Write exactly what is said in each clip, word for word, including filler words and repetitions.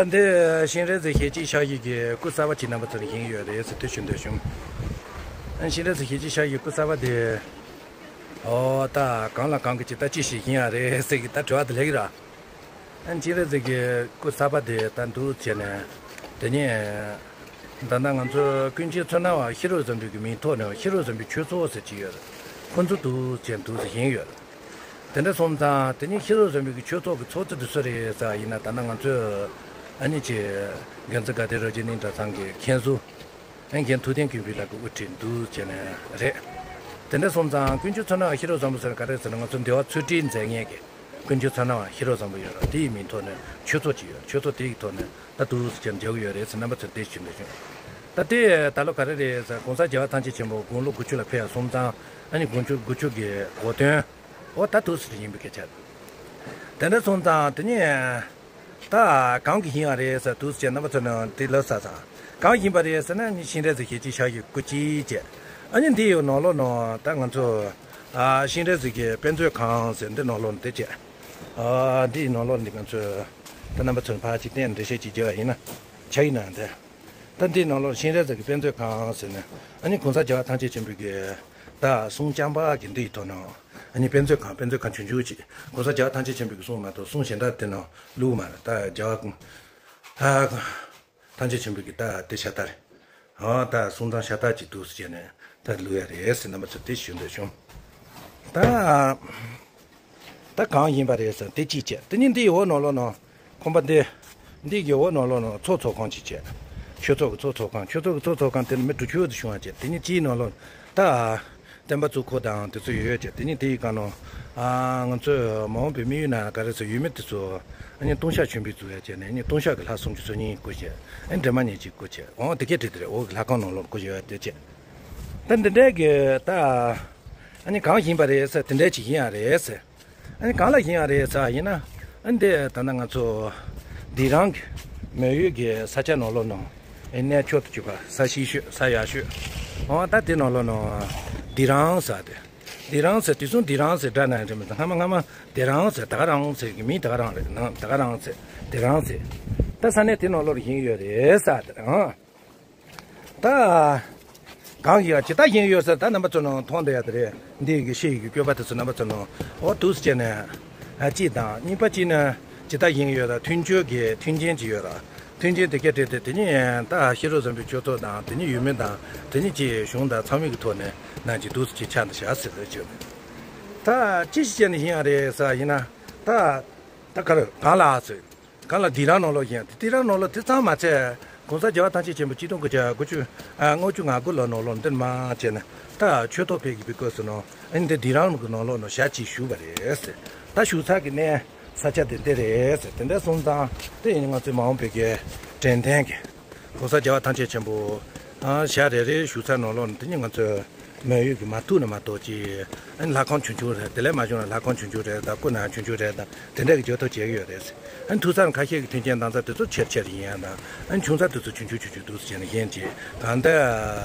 འདི་ཤིང་རས་གཟིགས་ཞལ་གཅིག་ཤར་བཞུགས་ཀྱི་སྐུ་གསར་པ་ཅིག་རྣམ་པ་ཚོར་བཞེངས་ཡོད་རེད་ཟེར་དེ་ཞུ་འདོད་བྱུང་། ཤིང་རས་གཟིགས་ཞལ་གཅིག་ཤར་བཞུགས་སྐུ་གསར་པ་དེ། ཨོ་ད་གང་ལ་གང་གི་ཅིག་ད་ཅི་ཞིག་ཡིན་ཡ་རེད་ཟེར་གི་ད་དྲི་བ་དེ་སླེབས་ཀྱི་ར། ཨ་ནི་ཤིང་རས་གཟིགས་ཀྱི་སྐུ་གསར་པ་དེ་ད་འདུག་བྱས་ནས། དེ་ནས་ད་ལྟ་ང་ཚོ་ཀུན་མཁྱེན་མཚོ་སྣ་བ་ཤེས་རབ་འཛམ་བུའི་གི་མིང་ཐོག་ནས་ཤེས་རབ་འཛམ་བུའི་ཆོས་ཚོགས་ཟེར་གྱི་ཡོད་རེད། ཁོ་ཚོ་འདུག་བྱས་འདུག་ཟེར་བཞེངས་ཡོད་རེད། དེ་འདྲ་སོང་ཙང་དེ་ནས་ཤེས་རབ་འཛམ་བུའི་གི་ཆོས་ཚོགས་ཀྱི་ཚོགས་གཙོ་དེ་སུ་རེད་ཟེར་བ་ཡིན་ན། ད་ལྟ་ང་ཚོས་ཨ་ནི་ཅིག་དགེ་འཛིན་དགའ་ལྡན་རབ་འབྱམས་གླིང་གྲྭ་ཚང་གི་མཁན་ཟུར། ཨེ་མཁན་ཐུབ་བསྟན་ཀུན་འཕེལ་ལགས་ཀྱིས་དབུ་ཁྲིད་འདུག་བྱས་ནས་རེད། དེ་འདྲ་སོང་ཙང་ཀུན་མཁྱེན་མཚོ་སྣ་བ་ཤེས་རབ་བཟང་པོ་ཟེར་ག་རེ་ཟེར་ན། ང་ཚོ་འདི་བ་ཚུལ་ཁྲིམས་མཛད་མཁན་གྱི་ཀུན་མཁྱེན་མཚོ་སྣ་བ་ཤེས་རབ་བཟང་པོ་ཡོད་ར། དེ་ཡི་མིང་ཐོག་ནས་ཆོས་ཚོགས་ཅིག་ཡོད། ཆོས་ཚོགས་དེ་ཡི་ཐོག་ནས་ད་འདུག་སེ་བྱས་ནས་མཇལ་གྱི་ཡོད་རེད་ཟེར་རྣམ་པ་ཚོར་དེ་ཞུ་འདོད་བྱུང་། ད་དེ་ད་ལོ་ག་རེ་རེད་ཟེར། གོང་ས་རྒྱལ་བ་ཐམས་ཅད་མཁྱེན་པ་དགུང་ལོ་དགུ་བཅུ་ལ་ཕེབས་ཡ་སོང་ཙང་། ཨ་ནི་དགུང་ལོ་དགུ་བཅུ་གི་གོ་སྟོན། འོ་ད་འདུག་སེ་ཡིན་པའི་སྐད་ཆ་རེད། དེ་འདྲ་སོང་ཙང་དེ་ནས། ད་གང་གི་ཡིན་ཡ་རེད་ཟེར་འདུག་སེ་རྣམ་པ་ཚོ་ནང་དེ་ལབ་ས་དང་། གང་ཡིན་པ་རེད་ཟེར་ན། ནི་ཤིང་རས་གཟིགས་ཞལ་གཅིག་ཤར་བཞུགས་སྐུ་གཅིག་བྱས། ཨ་ནི་འདི་ཡོད་ནང་ལོགས་ནང་ད་ང་ཚོ་ཨ་ཤིང་རས་གཟིགས་ཀྱི་དཔེ་མཛོད་ཁང་ཟེར་འདི་ནང་ལོགས་ནས་དེ་བྱས། ཨ་འདི་ནང་ལོགས་འདི་ང་ཚོ་ད་རྣམ་པ་ཚོར་ཕར་ཅིག་བསྟན་འགྲེལ་བཤད་ཅིག་བརྒྱབ་པ་ཡིན་ན་ཆ་ཡིན་ན་འདི། ད་འདི་ནང་ལོགས་ཤིང་རས་གཟིགས་ཀྱི་དཔེ་མཛོད་ཁང་ཟེར་ནས། ཨ་ནི་གོང་ས་རྒྱལ་བ་ཐམས་ཅད་མཁྱེན་པའི་གི་ད་གསུང་རྐྱང་པ་གི་འདི་ཡི་ཐོག་ནས། ཨ་ནི་དཔེ་མཛོད་ཁང་། དཔེ་མཛོད་ཁང་ཆུང་ཆུང་ཅིག་གོང་ས་རྒྱལ་བ་ཐམས་ཅད་མཁྱེན་པའི་གི་གསུང་མ་གཏོགས་གསུང་གཞན་དག་དེ་ནང་བླུགས་མ་རེད། ད་རྒྱལ་བ་ཨ་ཐམས་ཅད་མཁྱེན་པའི་གི་ད་དེ་ཤ་སྟག་རེད། ཨ་ད་གསུང་སྟངས་ཤ་སྟག་ཅིག་འདུག་སེ་བྱས་ནས་ད་བླུགས་ཡ་རེད་ཟེར་རྣམ་པ་ཚོ་དེ་ཞུ་འདོད་བྱུང་། ད། ད་གང་ཡིན་པ་རེད་ཟེར་དེ་གཅིག་བྱས། དེ་ནི་འདིའི་འོག་ནང་ལོགས་ནང་ཁང་པ་འདི། འདི་གི་འོག་ནང་ལོགས་ནང་ཚོགས་ཚོགས་ཁང་གཅིག་བྱས། ཆོས་ཚོགས་ཀྱི་ཚོགས་ཚོགས་ཁང་། ཆོས་ཚོགས་ཀྱི་ཚོགས་ཚོགས་ཁང་དེ་ནི་མི་དྲུག་ཅུ་ཙམ་བྱུང་བ་བྱས། དེ་ནི་སྤྱིའི་ནང་ལོགས་ད་བསྟན་པ་གཙུག་ཁུག་དང་དེ་ཚོ་ཡོད་བྱས། དེ་ནི་དེ་ཡི་སྒང་ནང་ང་ཚོས་མ་འོངས་པའི་དམིགས་ཡུལ་ན་ག་རེ་ཟེར་ཡོད་མེད་དེ་ཚོ་ཨ་ནི་ལྟུང་བཤགས་ཆེན་པོའི་འཛུགས་ཡ་བྱས་ནས་ཨ་ནི་ལྟུང་བཤགས་ཀྱི་ལྷ་སུམ་ཅུ་སོ་གཉིས་བསྐུར་བྱས། ཨ་ནི་སྒྲོལ་མ་ཉེར་གཅིག་བསྐུར་བྱས། འོ་དེ་སྐད་བྲིས་དེ་རེད། འོག་གི་ལྷ་ཁང་ནང་ལོགས་བསྐུར་ཡོད་དེ་བྱས། ད་འདི་འདྲའི་གི་ད། ཨ་ནི་གང་ཡིན་པ་རེད་ཟེར་དེ་འདྲའི་ཅིག་ཡིན་ཡ་རེད་ཟེར། ཨ་ནི་གང་ལ་ཡིན་ཡ་རེད་ཟེར་ཡིན་ན། ཨ་ནི་འདི་ད་ལྟ་ང་ཚོ་འདི་རང་གི་མོན་ཡུལ་གྱི་ས་ཆ་ནང་ལོགས་ནང་ཨེ་གནས་མཆོག་ཏུ་གྱུར་པ་ས་ཞིག་ཤོས་ས་ཡག་ཤོས། འོ་ད་དེ་ནང་ལོགས་ནང་འདི་རང་ཟེར་དེ། འདི་རང་ཟེར་དེ་ཚོ་འདི་རང་ཟེར་སྒྲ་ན་རེད་མི་འདུག་སྔ་མ་སྔ་མ་དེ་རང་ཟེར་ད་ག་རང་ཟེར་གི་མིང་ད་ག་རང་རེད། ནང་ད་ག་རང་ཟེར་དེ་རང་ཟེར། ད་ས་གནས་དེ་ནང་ལོགས་ལ་ཡིན་ཡོད་རེད་ཟེར་དེ་རང་། ད། གང་གིས་ཇི་ལྟར་བཞེངས་ཡོད་ཟེར་ད་རྣམ་པ་ཚོ་ནང་མཐོང་བསྡད་ཡ་དེ་རེད། འདི་གི་ཤེལ་གྱི་བཀོད་པ་དེ་ཚོ་རྣམ་པ་ཚོ་ནང་འོ་འདུག་སེ་བྱས་ནས། ཨ་གཅིག་དང་གཉིས་པ་གཅིག་ནི་ཇི་ལྟར་བཞེངས་ཡོད་ད་མཐུན་འགྱུར་གྱི་མཐུན་རྐྱེན་ཅིག་ཡོད་ར། མཐུན་རྐྱེན་དེ་གས་བྲིས་ཏེ་དེ་ཉིད་ད་ཤེས་རབ་བཟང་པོའི་ཆོས་ཚོགས་དང་དེ་ཉིད་ཡུལ་མི་དང་དེ་ཉིད་ཀྱི་གཞུང་དང་ཚང་མའི་གི་ཐོག་ནས་ནང་གི་འདུག་སེ་ཅིག་ཆགས་འདུག་བཞག་ཟེར་བ་ཅིག་ཡོད། ད་ཅི་ཞིག་བྱས་ནས་བཞེངས་ཡ་རེད་ཟེར་བ་ཡིན་ན། ད་ད་ག་རེ་གང་ལ་ཟེར། གང་ལ་འདི་རང་ནང་ལོགས་བཞེངས་ཏེ་དེ་རང་ནང་ལོགས་དེ་ཙམ་མ་ཚད། གོང་ས་རྒྱལ་བ་ཐམས་ཅད་མཁྱེན་པ་ཆིག་སྟོང་དགུ་བརྒྱ་དགུ་བཅུ་ཨ་ལྔ་བཅུ་ང་དགུ་ལོ་ནང་ལོགས་འདིར་མ་བྱས་ནས་ད་ཆོས་ཐོག་ཕེབས་ཀྱི་བི་སྐོར་སུ་ནང་ཨ་ནི་འདི་འདི་རང་གི་ནང་ལོགས་ནང་ཞག་གཅིག་བཞུགས་པ་རེད་ཟེར། ད་བཞུགས་ས་གི་གནས་ས་ཆ་དེ་འདི་རེད་ཟེར། དེ་འདྲ་སོང་ཙང་དེ་ཡིན་ང་ཚོའི་མ་འོངས་པའི་གི་དྲན་རྟེན་གྱི་གོང་ས་རྒྱལ་བ་ཐམས་ཅད་མཁྱེན་པ་ཨ་ཞག་རེ་རེ་བཞུགས་ས་ནང་ལོགས་ནང་དེ་ཉིད་ང་ཚོའི་མོན་ཡུལ་གྱི་མ་ཐུག་ན་མ་གཏོགས་ཀྱི། ཨ་ནི་ལྷ་ཁང་ཆུང་ཆུང་རེད། དེ་ལས་མ་བྱུང་ན་ལྷ་ཁང་ཆུང་ཆུང་རེད་དང་སྐུ་ན་ཆུང་ཆུང་རེད་དང་དེ་འདྲ་གི་འཇོག་ཐབས་བྱེད་ཀྱི་ཡོད་རེད། ཨ་ནི་ཐུག་ས་ཁ་ཤས་ཀྱི་མཐུན་རྐྱེན་དང་ས་དེ་ཚོ་ཆེར་ཆེར་ཡིན་ཡང་དང་། ཨ་ནི་ཆུང་ས་དེ་ཚོ་ཆུང་ཆུང་ཆུང་ཆུང་འདུག་ཟེར་ནས་ཡིན་གྱི། ད་ལྟ་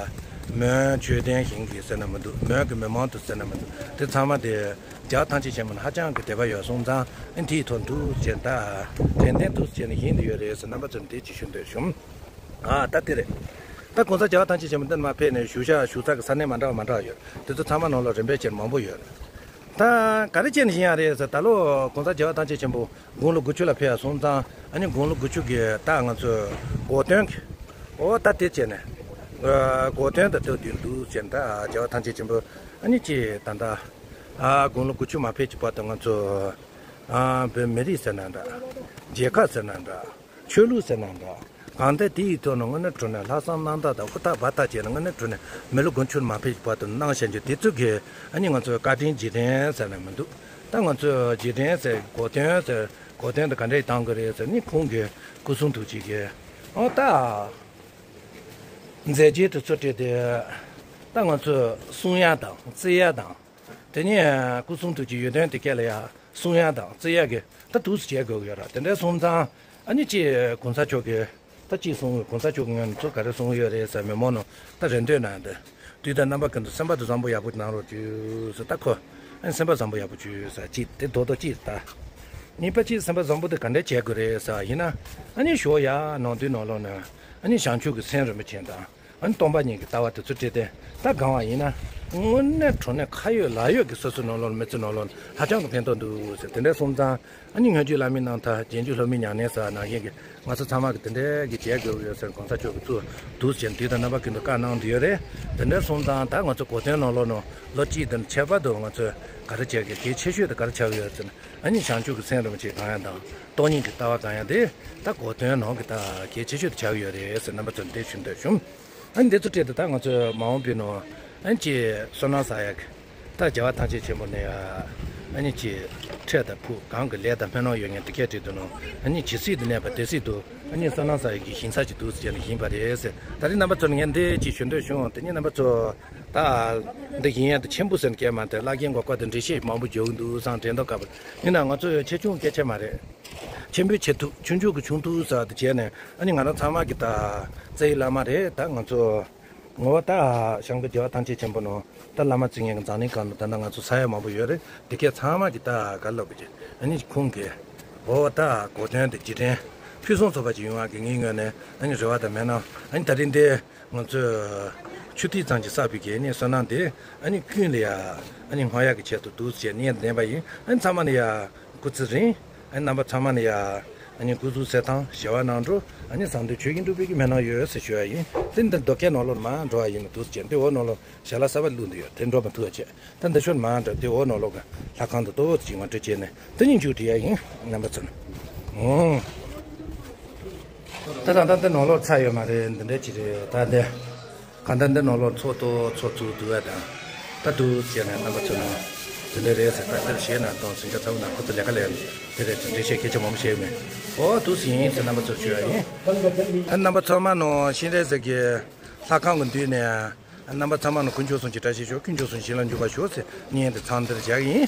མོན་མཆོད་རྟེན་བཞེངས་ཀྱི་ཟེར་ན་མི་འདུག་མོན་གྱི་མི་མང་དུ་ཟེར་ན་མི་འདུག་དེ་ཚང་མ་དེ་རྒྱལ་བ་ཐམས་ཅད་མཁྱེན་པ་ལ་ཧ་ཅང་གི་དད་པ་ཡོད་སོང་ཙང་། ཨ་ནི་དེའི་ཐོག་འདུག་ཟེར་ད་དྲན་རྟེན་འདུག་ཟེར་ནས་བཞེངས་བསྡད་ཡོད་རེད་ཟེར་རྣམ་པ་ཚོར་འདི་ཅིག་ཞུ་འདོད་བྱུང་། ཨ་ད་དེ་རེད། ད་གོང་ས་རྒྱལ་བ་ཐམས་ཅད་མཁྱེན་པ་འདི་མར་ཕེབས་ནས་བཞུགས་ཤག་བཞུགས་ས་གི་ས་གནས་མ་འདྲ་བ་མ་འདྲ་བ་ཡོད། དེ་ཚོ་ཚང་མ་ནང་ལ་རིམ་པས་བྱས་མང་པོ་ཡོད། ད་ག་རེ་བྱས་ནས་བཞེངས་ཡ་རེད་ཟེར། ད་ལོ་གོང་ས་རྒྱལ་བ་ཐམས་ཅད་མཁྱེན་པ་དགུང་ལོ་དགུ་བཅུ་ལ་ཕེབས་ཡ་སོང་ཙང་། ཨ་ནི་དགུང་ལོ་དགུ་བཅུ་གི་ད་ང་ཚོའི་གོ་སྟོན་གྱི་འོ་ད་དེ་བྱས་ནས་ཨ་གོ་སྟོན་དང་སྟབས་བསྟུན་འདུག་ཟེར། ད་རྒྱལ་བ་ཐམས་ཅད་མཁྱེན་པ་ཨ་ནི་ཅི་ད་ད་ཨ་དགུང་ལོ་དགུ་བཅུ་མ་ཕེབས་ཀྱི་བར་དུ་ང་ཚོ་ཨ་བོད་མི་རིགས་ཟེར་ན་འདྲ། རྒྱལ་ཁབ་ཟེར་ན་འདྲ། ཆོས་ལུགས་ཟེར་ན་འདྲ། གང་ལྟར་དེ་ཡི་ཐོག་ནས་དངོས་གནས་དྲང་གནས་ལྷག་བསམ་རྣམ་དག་དང་ཧུར་ཐག་འབད་ཐག་བྱས་ནས་དངོས་གནས་དྲང་གནས་མི་ལོ་དགུ་བཅུ་མ་ཕེབས་ཀྱི་བར་དུ་གནང་བཞིན་གྱི་དེ་ཚོ་གི་ཨ་ནི་ང་ཚོའི་བཀའ་དྲིན་རྗེས་དྲན་ཟེར་ན་མི་འདུག་ད་ང་ཚོས་རྗེས་དྲན་ཟེར་གོ་སྟོན་ཟེར་གོ་སྟོན་དེ་ག་འདྲས་བཏང་གི་རེད་ཟེར་ནི་ཁོང་གི་སྐུ་གསུང་ཐུགས་ཀྱི་གི་ཨོ་ད་མཛད་རྗེས་དེ་ཚོ་བྲིས་ཏེ་ད་ང་ཚོས་གསུང་ཡ་དང་བརྩི་ཡ་དང་། དེ་ནས་སྐུ་གསུང་ཐུགས་ཀྱི་ཡོན་ཏན་དེ་སྐད་ལ་ཡང་གསུང་ཡག་དང་བརྩི་ཡག་གི་ད་འདུག་སེ་བྱེད་དགོས་ཀྱི་ཡོད་ར། དེ་འདྲ་སོང་ཙང་ཨ་ནི་ཅིག་གོང་ས་མཆོག་གིས་ད་ཅིག་གསུང་། གོང་ས་མཆོག་གི་ངོས་ནས་ཚོ་ག་རེ་གསུང་གི་ཡོད་རེད་ཟེར་མི་མང་ནང་ད་རེ་འདོད་གནང་འདི། དུས་དང་རྣམ་པ་ཀུན་ཏུ་སེམས་པ་དེ་བཟང་པོ་ཡག་པོ་གནང་རོགས་བྱོས་ཟེར། ད་ཁོ་ཨ་ནི་སེམས་པ་བཟང་པོ་ཡག་པོ་བྱོས་ཟེར་ཅིག་དེ་རྡོག་རྡོག་ཅིག་ད། གཉིས་པ་གཅིག་སེམས་པ་བཟང་པོ་དེ་ག་འདྲ་བྱེད་དགོས་རེད་ཟེར་བ་ཡིན་ན། ཨ་ནི་ཞོགས་ཡ་ནང་དུས་ནང་ལོགས་ན་ཨ་ནི་བྱང་ཆུབ་ཀྱི་སེམས་རིན་པོ་ཆེ་དང་། ཨ་ནི་སྟོང་པ་ཉིད་ཀྱི་ལྟ་བ་དེ་ཚོ་བྲིས་ཏེ་ད་གང་བ་ཡིན་ན། དངོས་གནས་དྲང་གནས་ཁ་ཡོད་ལག་ཡོད་ཀྱི་སོ་སོའི་ནང་ལོགས་མི་ཚེ་ནང་ལོགས་ཧ་ཅང་གི་ཕན་ཐོགས་འདུག་ཟེར་དེ་འདྲ་སོང་ཙང་། ཨ་ནི་སྔོན་བརྗོད་བླ་མའི་རྣམ་ཐར་རྗེས་འཇུག་སློབ་མའི་ཉམས་ལེན་ཟེར་ནང་བཞིན་གྱི་ང་ཚོ་ཚང་མ་གི་དེ་འདྲའི་གི་བྱེད་དགོས་ཡོད་ཟེར་གོང་ས་མཆོག་གི་གཙོ་འདུག་ཟེར་དུས་དང་རྣམ་པ་ཀུན་ཏུ་བཀའ་གནང་འདི་ཡོད་རེད། དེ་འདྲ་སོང་ཙང་ད་ང་ཚོ་གོ་དོན་ནང་ལོགས་ནང་ལོ་གཅིག་དང་ཁྱད་པར་དུ་ང་ཚོས་ག་རེ་བྱེད་དགོས་གལ་ཆེ་ཤོས་དེ་ག་རེ་ཆགས་ཀྱི་ཡོད་ཟེར་ན། ཨ་ནི་བྱང་ཆུབ་ཀྱི་སེམས་རིན་པོ་ཆེ་གང་ཡང་དང་སྟོང་ཉིད་ཀྱི་ལྟ་བ་གང་ཡང་དེ་ད་གོ་དོན་ནང་གི་ད་གལ་ཆེ་ཤོས་དེ་ཆགས་ཀྱི་ཡོད་རེད་ཟེར་རྣམ་པ་ཚོར་འདི་ཞུ་འདོད་བྱུང་། ཨ་ནི་འདི་ཚོ་སྤྲད་དེ་ད་ང་ཚོས་མ་འོངས་པའི་ནང་ཨ་ནི་ཅིག་བསོད་ནམས་བསགས་ཡག་གི་ད་རྒྱལ་བ་ཐམས་ཅད་མཁྱེན་པ་ནས་ཨ་ནི་ཅིག་འཕྲལ་དང་ཕུགས་གང་གི་ལས་དང་སྨོན་ལམ་ཡོད་མཁན་དེ་གས་བྲིས་འདུག་ནོ། ཨ་ནི་ཇི་སྲིད་དུ་གནས་པ་དེ་སྲིད་དུ་ཨ་ནི་བསོད་ནམས་བསགས་ཡག་གི་ཞིང་ས་ཅིག་འདུག་ཟེར་ནས་ཡིན་པ་རེད་ཟེར། ད་རེས་རྣམ་པ་ཚོར་ངས་འདི་ཅིག་ཞུ་འདོད་བྱུང་། དེ་ནས་རྣམ་པ་ཚོ་ད་འདི་ཡིན་ཡང་དེ་ཆེན་པོ་ཟེར་མཁན་མ་དེ་བླ་རྒན་གོ་སྐབས་དེ་འགྲེལ་བཤད་མང་པོ་བརྗོད་ཀྱི་འདུག་བསམ་དྲན་མདོག་ཁ་པོ་ཡིན་ན་ང་ཚོ་ཆེ་ཆུང་སྐད་ཆ་མ་རེད། ཆེན་པོའི་ཆེ་ཐུབ་ཆུང་ཆུང་གི་ཆུང་ཐུབ་ཟེར་བ་དེ་བྱས་ནས་ཨ་ནི་ང་རང་ཚང་མ་གི་ད་རྩ་བའི་བླ་མ་རེད། ད་ང་ཚོ་ངོ་བོ་ད་ཞང་པོ་རྒྱལ་བ་ཐམས་ཅད་མཁྱེན་པ་ནོ། ད་བླ་མ་བརྩི་མཁན་གྱི་འཛམ་གླིང་སྒང་དུ་ད་ལྟ་ང་ཚོ་ས་ཡ་མང་པོ་ཡོད་རེད། དེ་གས་ཚང་མ་གི་ད་ག་ལབ་གི་ཨ་ནི་ཁོང་གི་འོ་ད་གོ་དོན་དེ་རྗེས་དྲན་ཕུན་སུམ་ཚོགས་པ་ཅིག་ཡོང་བ་གི་ངའི་ངོས་ནས་ཨ་ནི་རེ་བ་དང་སྨོན་ལམ་ཨ་ནི་ད་རིང་འདི་ང་ཚོས་ཆུ་ཐིགས་ཙམ་གྱིས་བསགས་པའི་གི་ཨ་ནི་བསོད་ནམས་དེ་ཨ་ནི་ཀུན་ལ་ཡ་ཨ་ནི་སྔོག་ཡག་གི་ཆེད་དུ་འདུག་ཟེར་ནས་ལྡན་པ་ཡིན། ཨ་ནི་ཚང་མ་ལ་ཡ་སྐུ་ཚེ་རིང་། ཨ་ནི་རྣམ་པ་ཚང་མ་ལ་ཡ་ཨ་ནི་སྐུ་གཟུགས་གསལ་ཐང་བྱེ་བ་ནང་འགྲོ། ཨ་ནི་བཟང་དོན་ཆོས་ཀྱི་འགྲུབ་པའི་གི་སྨོན་ལམ་ཡོད་ཟེར་ཞུ་ཡ་ཡིན། དེ་འདི་རྡོ་སྐས་ནང་ལོགས་མར་འགྲོ་བ་ཡིན་ན་འདུག་ཟེར་དེ་འོག་ནང་ལོགས་ཞལ་ལག་གསར་པ་བླུགས་འདི་ཡོད་དེ་འགྲོ་མ་ཐུབ་པ་བྱས། ད་འདི་ཤོར་མ་འདྲ་དེ་འོག་ནང་ལོགས་གི་ལྷ་ཁང་དུ་ཏོག་ཙམ་ཅིག་ངོ་སྤྲོད་བྱས་ནས་དེ་ཉིད་མཇུག་སྒྲིལ་ཡ་ཡིན་རྣམ་པ་ཚོ། ཨོ། ད་ད་ད་འདི་ནང་ལོགས་ཚར་ཡོད་མ་རེད། འདི་འདྲ་ཅིག་རེད། ད་འདི་གང་ལྟར་འདི་ནང་ལོགས་ཚོགས་གཏོགས་ཚོགས་ཚུགས་འདུག་བ་དང་། ད་འདུག་བྱས་ནས་རྣམ་པ་ཚོ་ནང་དེ་འདྲ་རེད་ཟེར། ད་འདིར་གཞས་ནང་དང་ཟིང་ཆ་ཚ་བོ་ནང་ཁོ་ཚོ་ལས་ཀ་ལས་དེ་རེད་ཟེར། འགྲེལ་བཤད་སྐད་ཆ་མང་པོ་བཤད་ཡོད་མེད། ཨོ་འདུག་སེ་ཡིན་ཟེར་རྣམ་པ་ཚོར་ཞུ་ཡ་ཡིན། ད་རྣམ་པ་ཚང་མ་ནང་ཤིང་རས་ཟེར་གི་ལྷ་ཁང་གི་མདུན་ནས། རྣམ་པ་ཚང་མ་ལ་དཀོན་མཆོག་གསུམ་གྱི་བཀྲ་ཤིས་ཤོག་དཀོན་མཆོག་གསུམ་བྱིན་རླབས་འཇུག་པར་ཤོག་ཟེར་བརྙན་དེ་མཚམས་འདིར་བཞག་གི་ཡིན།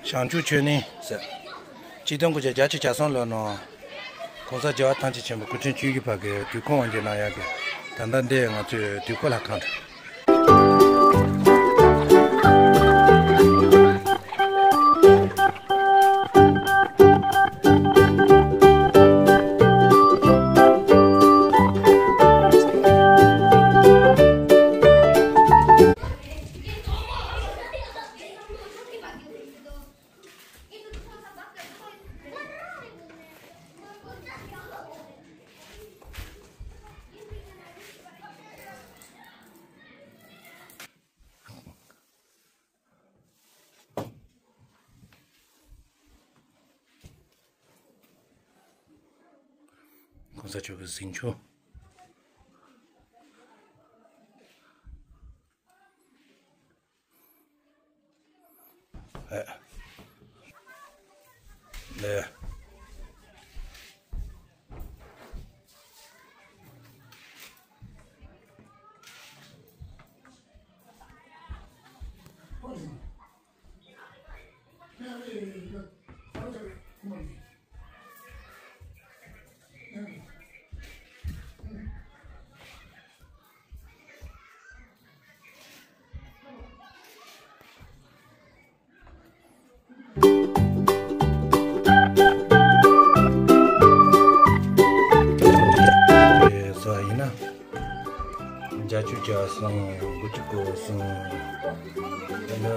བྱང་ཆུབ་ཆོས་གླིང་ཟེར། ཆིག་སྟོང་དགུ་བརྒྱ་བརྒྱད་ཅུ་གྱ་གསུམ་ལོ་ནང་། ༸གོང་ས་༸རྒྱལ་བ་ཐམས་ཅད་མཁྱེན་པ་སྐུ་ཕྲེང་བཅུ་བཞི་པ་གི་དུས་འཁོར་དབང་སྒྱུར་གནང་ཡག་གི། ད་ལྟ་འདི་ང་ཚོའི་དུས་འཁོར་ལྷ་ཁང་རེད། ༸གོང་ས་མཆོག་གི་གཟིམ་ཆུང་། ཨེ། ལེ། ས་ཡིན་ན། བརྒྱད་ཅུ་གྱ་གསུམ། དགུ་བཅུ་གོ་གསུམ། ཡིན་ན།